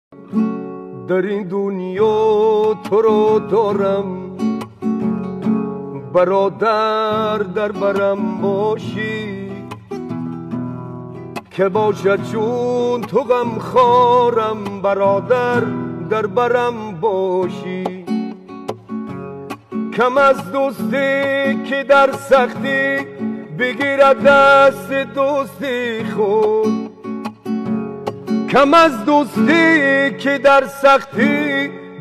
Дар ин дунё туро дорам, бародар дар барам бошӣ, ки бошад чун ту ғамхорам, бародар дар барам бошӣ. Кам аз дӯстӣ ки дар сахтӣ бигирад дасти дӯсти худ, кам аз дӯстӣ ки дар сахтӣ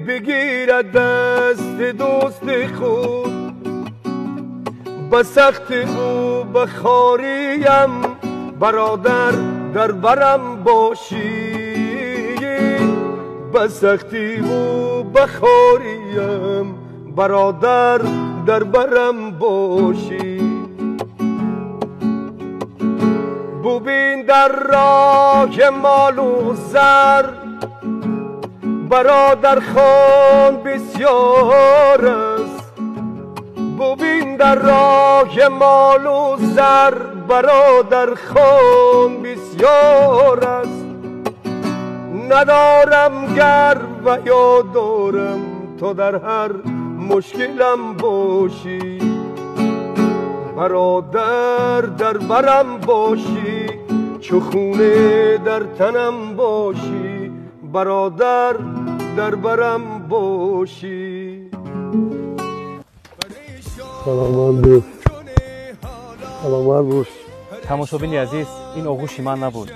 бигирад дасти дӯсти худ. Ба сахти ӯ ба хориям, бародар дар барам бошӣ, ба сахти ӯ ба хориям, бародар дар барам бошӣ. Бубин дар роҳи молу зар, бародар хон бисёр аст. Бубин дар роҳи молу зар, бародар хон бисёр аст. Надорам гар ва ё дорам, то дар ҳар мушкилам бошӣ, бародар дар барам бошӣ, чу хуне дар танам бошӣ, бародар дар барам бошӣ. Саломат бош, саломат бош. Тамошобини азиз, ин оғӯши ман набуд,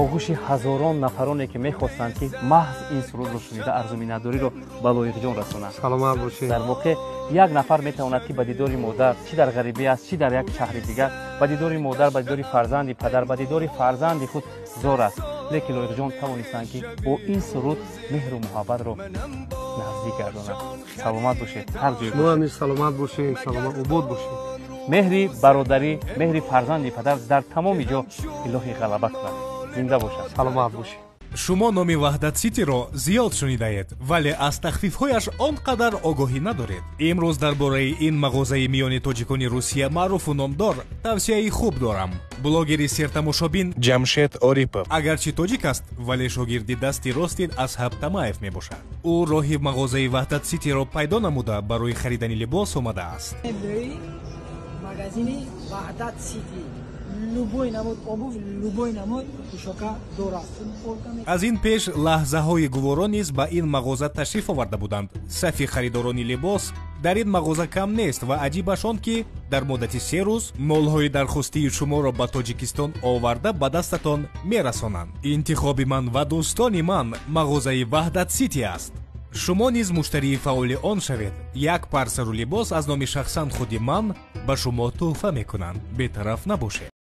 оғӯши ҳазорон нафароне ки мехостанд, ки маҳз ин сурудро шунида арзу миннатдориро ба Лоиқҷон расонанд. Саломат бошед. Дар воқеъ як нафар метавонад, ки ба дидори модар, чӣ дар ғарибӣ аст, чӣ дар як шаҳри дигар, ба дидори модар, ба дидори фарзанди падар, ба дидори фарзанди худ зор аст. Лекин Лоиқҷон тавонистанд, ки бо ин суруд меҳру муҳаббатро наздик гардонанд. Саломат бошед, ҳар ҷое. Шумо ҳам саломат бошед, саломат обод бошед. Меҳри бародарӣ, меҳри фарзанди падар дар тамоми ҷо илоҳӣ ғалаба кунад. Зинда бошад. Саломат бошед. Шумо номи Ваҳдат Ситиро зиёд шунидаед, вале аз тахфифҳояш он қадар огоҳӣ надоред. Имрӯз дар бораи ин мағозаи миёни тоҷикони Русия маъруфу номдор тавсияи хуб дорам. Блогери сертамошобин Ҷамшед Орипов агарчи тоҷик аст, вале шогирди дасти рости Асҳаб Тамаев мебошад. Ӯ роҳи мағозаи Ваҳдат Ситиро пайдо намуда, барои харидани либос омадааст. Магазини Ваҳдат Сити любой намуд обув, любой намуд пӯшока дорад. Аз ин пеш лаҳзаҳои гуворо низ ба ин мағоза ташриф оварда буданд. Сафи харидорони либос дар ин мағоза кам нест ва аҷибаш он, ки дар муддати 3 рӯз молҳои дархостии шуморо ба Тоҷикистон оварда ба дастатон мерасонанд. Интихоби ман ва дӯстони ман мағозаи Ваҳдат Сити аст. Шумо низ муштарии фаъоли он шавед. Як пар сару либос аз номи шахсан худи ман ба шумо тӯҳфа мекунанд. Бетараф набошед.